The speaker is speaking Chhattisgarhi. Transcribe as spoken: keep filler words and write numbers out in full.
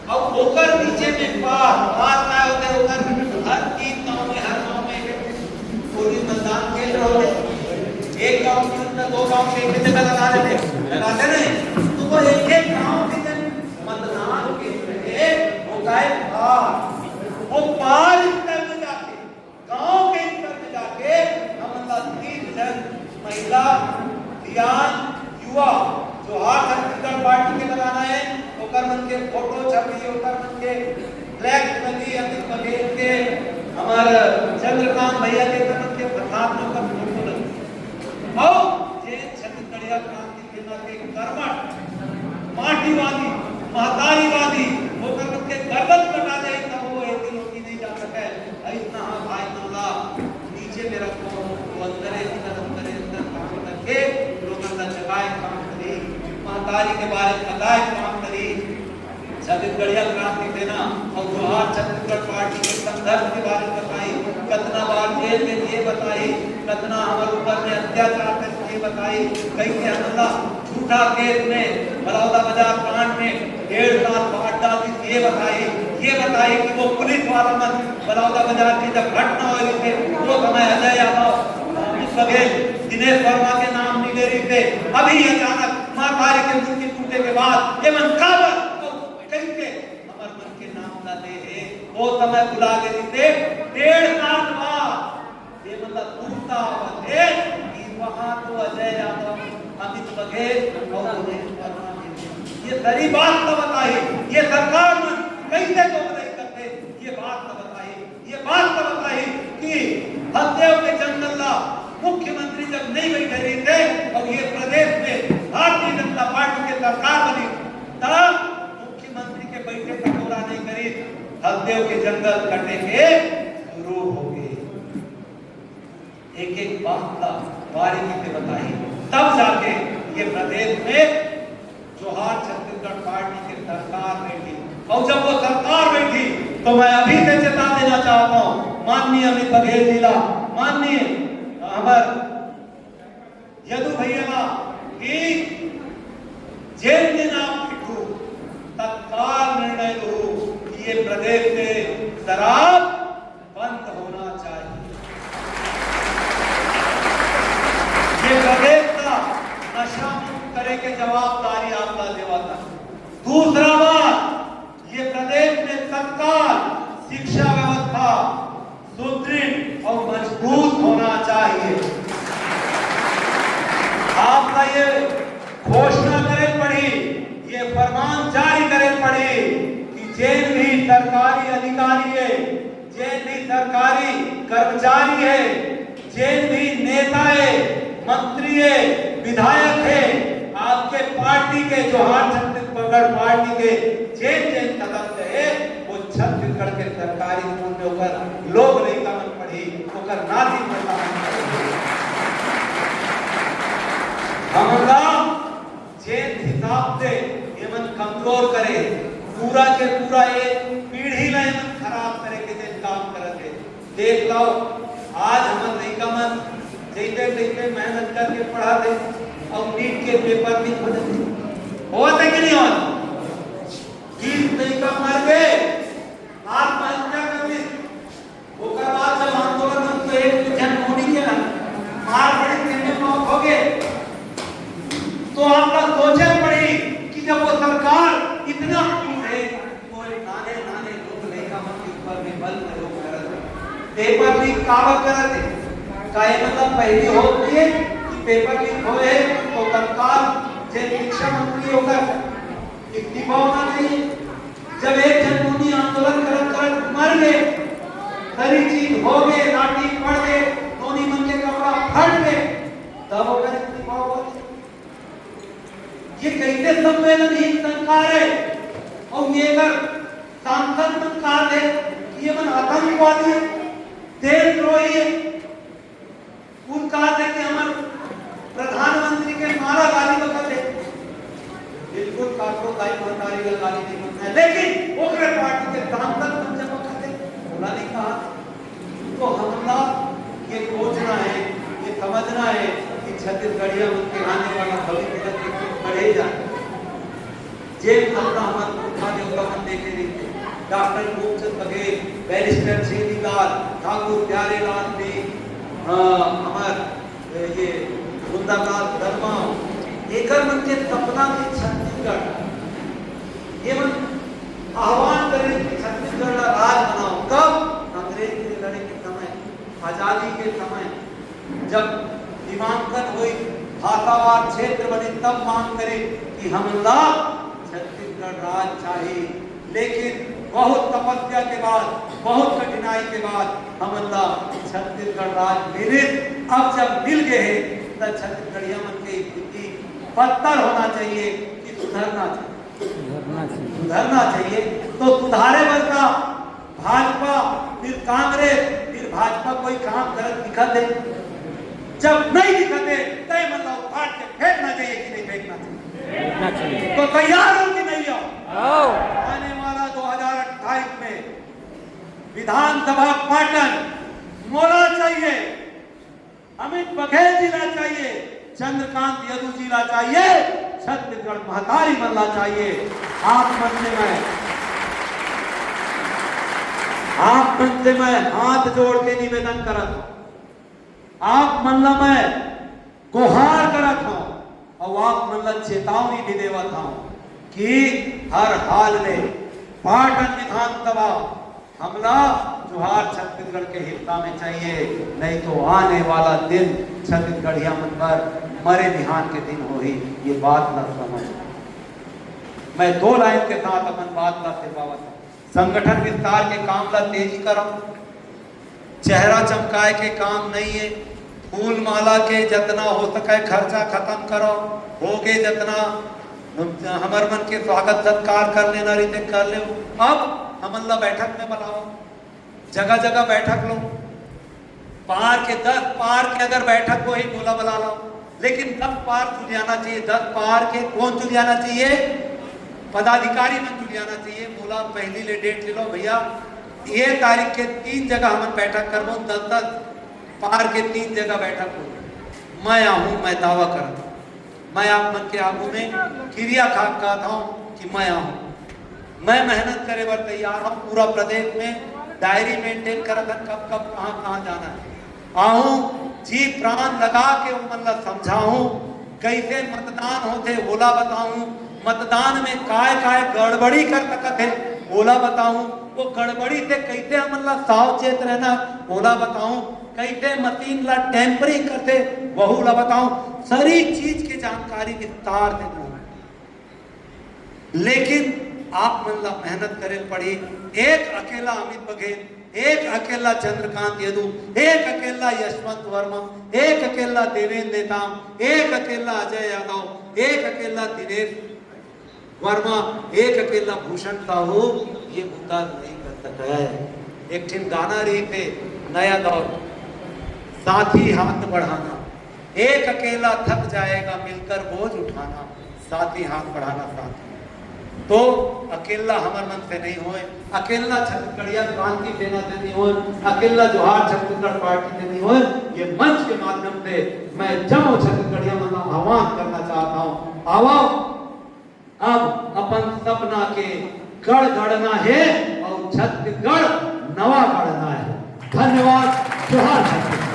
अब ओकर नीचे में पार, पार काय होथे? ओकर हर तीन गांव में, हर गांव में एक कोई मैदान खेल रहे होथे। एक गांव के अंदर दो गांव के एक जगह लगा देथे, लगाथे नहीं। तो वो एक एक गांव के जन मतदान केंद्र हे, वो काय पार, वो पार स्तर में जाके, गांव के स्तर में जाके हमन ला तीस जन महिला, सियान, युवा, जोहार छत्तीसगढ़ पार्टी के लगाना हे, ओकर मन के फोटो छपी, ओकर मन के फ्लैक्स लगी, अमित बघेल के, हमर चंद्रकांत भैया के, ओकर मन के प्रसाद में ओकर फोटो लगी। अउ जे छत्तीसगढ़िया क्रांति सेना के कर्मठ, माटीवादी, महतारीवादी, ओकर मन के गर्दन कटा जाही, तब वो एती ओती नहीं जा सकय। अइसना ह भाई मन ला नीचे में रखो, वो अंदरे अंदर, अंदरे अंदर काम करके लोगन ला जगाए काम करी, महतारी के बारे में बताए काम करी। छत्तीसगढ़िया क्रांति सेना अउ जोहार छत्तीसगढ़ पार्टी के संघर्ष के बारे में बताई, कतना बार जेल में दिए बताई, कतना हमर ऊपर में अत्याचार करे दिए बताई, कइसे हमन ला झूठा केस में बलौदा बाजार कांड में डेढ़ साल बांट डाल दी, ये बताई, ये बताई कि वो पुलिस वाला मन बलौदा बाजार के जब घटना होय रहिथे, वो समय अजय यादव, अमित बघेल, दिनेश वर्मा के नाम नहीं ले रहिथे। अभी अचानक महतारी के मूर्ति टूटे के बाद ये मन काबर कहिके हमर मन के नाम ला ले हे, वो समय भुला गे रहिथे। डेढ़ साल बाद ये मन ला दुखता आवत हे कि वहां तो अजय यादव, अमित बघेल अउ दिनेश वर्मा जी। ये सारी बात ला बताई, ये सरकार मन कइसे दोगलई करथे, ये बात ला बताई, ये बात ला बताई कि हसदेव के जंगल ला मुख्यमंत्री जब नहीं बैठे रहिथे अउ ये प्रदेश में भारतीय जनता पार्टी के सरकार बनी, तब मुख्यमंत्री के बैठे टटोरा नहीं करी, हसदेव के जंगल कटे के शुरू हो गे। एक एक बात ला बारीकी से बताई, तब जाके ये प्रदेश में जोहार छत्तीसगढ़ पार्टी के सरकार बैठी। अउ जब वो सरकार बैठी, तो मैं अभी से चेता देना चाहता हूं माननीय अमित बघेल जी ला, माननीय हमर यदु भैया ला कि जेन दिन आप बैठहू, तत्काल निर्णय लहू कि ये प्रदेश से शराब बंद होना चाहिए। ये प्रदेश ला नशा मुक्त करे के जवाबदारी आप ला देवत हन। दूसरा बात, ये प्रदेश में तत्काल शिक्षा व्यवस्था सुदृढ़ और मजबूत होना चाहिए। आपका ये घोषणा करे पड़ी, ये फरमान जारी करे पड़ी कि जेन भी सरकारी अधिकारी है, जेन भी सरकारी कर्मचारी है, जेन भी नेता है, मंत्री है, विधायक है, आपके पार्टी के, जोहार छत्तीसगढ़ पार्टी के जेन जेन सदस्य है, वो छत्तीसगढ़ के सरकारी स्कूल में ओकर लोग लइका मन पढ़ी, ओकर नाती पोता मन पढ़ी। हमन ला जेन हिसाब से ये मन कमजोर करे, पूरा के पूरा ये पीढ़ी ला ये मन खराब करे के जेन काम करत हे, देख लो, आज हमर लइका मन जइसे तइसे मेहनत करके पढ़त हे अउ नीट के पेपर लीक हो जाथे। होवत हे कि नहीं होवत? बीस लइका मर गे, आत्महत्या कर ली। ओकर बाद जब आंदोलन होइस तो एक झन नोनी के मार पड़ी, तेमे मौत हो गे। तो आपला सोचे पड़ी कि जब वो सरकार इतना क्रूर है, तो नाने नाने लोग लइका मन के ऊपर में बल प्रयोग करत हे। पेपर लीक काबर करत हे? का ये मतलब पहली होत नहीं है कि पेपर लीक होए तो तत्काल जे शिक्षा मंत्री ओकर इस्तीफा होना चाहिए? जब एक झन नोनी आंदोलन करत करत मर गे, सरी चीज हो गे, लाठी पड़ गे, नोनी मन के कपड़ा फट गे, तब ओकर इस्तीफा होगा। ये कैसे संवेदनहीन सरकार है? और ये अगर सांसद मन कहा थे कि ये मन आतंकवादी है, देशद्रोही है, उन कहा थे कि हमर प्रधानमंत्री के मारा गाली बकत है, बिल्कुल काको दाई महतारी का गाली नहीं बनता है, लेकिन ओकरे पार्टी के सांसद मन जब बकत है, बोला नहीं कहा। तो हमला ये सोचना है, ये समझना है कि छत्तीसगढ़िया मन के आने वाला भविष्य बढ़े जाए। जेन सपना हमर पुरखा देवता मन देखे रहिन, डॉक्टर गोपचंद बघेल, बैरिस्टर छेदीलाल, ठाकुर प्यारेलाल जी, अ, हमर, अ, ये कुंदनलाल वर्मा, एकर मन के सपना के छत्तीसगढ़, ये मन आह्वान करे कि छत्तीसगढ़ ला राज बनाओ। कब? अंग्रेज से लड़े के समय, आजादी के समय, जब सीमांकन होई, भाषावार क्षेत्र बने, तब मांग करे कि हमन ला छत्तीसगढ़ राज चाही। लेकिन बहुत तपस्या के बाद, बहुत कठिनाई के बाद हमन ला छत्तीसगढ़ राज मिलिस। अब जब मिल गए हे, त छत्तीसगढ़िया मन के स्थिति बदतर होना चाहिए कि सुधरना चाहिए। सुधरना चाहिए। सुधरना चाहिए। तो सुधारे बर का भाजपा, फिर कांग्रेस, फिर भाजपा कोई काम करत दिखत हे? जब नहीं दिखत हे, तय मन ला उखाड़ के फेंकना चाहिए कि नहीं फेंकना चाहिए? फेंकना चाहिए। तो तैयार हो कि नहीं हो? आओ। आने वाला दो हज़ार अट्ठाईस में विधानसभा पाटन मोला चाहिए, अमित बघेल जी ला चाहिए, चंद्रकांत यदु जी ला चाहिए, छत्तीसगढ़ महतारी मन ला चाहिए। आप मन से मैं, आप मन से मैं हाथ जोड़ के निवेदन करत हूँ, आप मन ला मैं गुहार करत हूँ और आप मन ला चेतावनी भी देवत हूँ कि हर हाल में पाटन विधानसभा हमला जोहार छत्तीसगढ़ के हिस्सा में चाहिए, नहीं तो आने वाला दिन छत्तीसगढ़िया मन बर मरे बिहान के दिन होही। ये बात ला समझ। मैं दो लाइन के साथ अपन बात ला सिरवावत हूँ। संगठन विस्तार के काम ला तेजी करो। चेहरा चमकाए के काम नहीं है। फूल माला के जतना हो सके खर्चा खत्म करो। हो गए जतना हमर मन के स्वागत सत्कार कर लेना रहिथे, कर ले। अब हमन ला बैठक में बुलाओ, जगह जगह बैठक लो। पार के, दस पार के अगर बैठक होही, मोला बुला लो, लेकिन दस पार जुलियाना चाहिए। दस पार के कौन जुलियाना चाहिए? पदाधिकारी मन जुलियाना चाहिए। मोला पहली ले डेट ले लो भैया, ये तारीख के तीन जगह हमन बैठक करबो, दस दस पार के तीन जगह बैठक हो। मैं आहूँ, मैं दावा करत हूँ, मैं आप मन के आगू में किरिया खा के कहत हूँ कि मैं आहूँ। मैं मेहनत करे बर तैयार हूँ। पूरा प्रदेश में डायरी मेंटेन करत हन, कब कब कहाँ कहाँ जाना है। आहूँ, जी प्राण लगा के उमन ला समझाहूँ, कैसे मतदान होथे ओला बताहूँ, मतदान में काय काय गड़बड़ी कर सकत हे ओला बताहूँ, वो गड़बड़ी से कैसे हमन ला सावचेत रहना ओला बताहूँ, कैसे मशीन ला टेम्परिंग करथे वहू ला बताहूँ, सारी चीज के जानकारी विस्तार से दूँ। लेकिन आप मन ला मेहनत करे पड़ी। एक अकेला अमित बघेल, एक अकेला चंद्रकांत यदु, एक अकेला यशवंत वर्मा, एक अकेला देवेंद्र नेताम, एक अकेला अजय यादव, एक अकेला दिनेश वर्मा, एक अकेला भूषण साहू ये बुता नहीं कर सका है। एक ठिन गाना रहिथे नया दौर, साथी हाथ बढ़ाना, एक अकेला थक जाएगा मिलकर बोझ उठाना, साथी हाथ बढ़ाना साथी। तो अकेला हमर मन से नहीं होए, अकेला छत्तीसगढ़िया क्रांति सेना से नहीं होए, अकेला जोहार छत्तीसगढ़ पार्टी से नहीं होए। ये मंच के माध्यम से मैं जम्मो छत्तीसगढ़िया मन ला आह्वान करना चाहता हूँ, आवो, अब अपन सपना के गढ़ गढ़ना है और छत्तीसगढ़ नवा गढ़ना है। धन्यवाद। जोहार छत्तीसगढ़।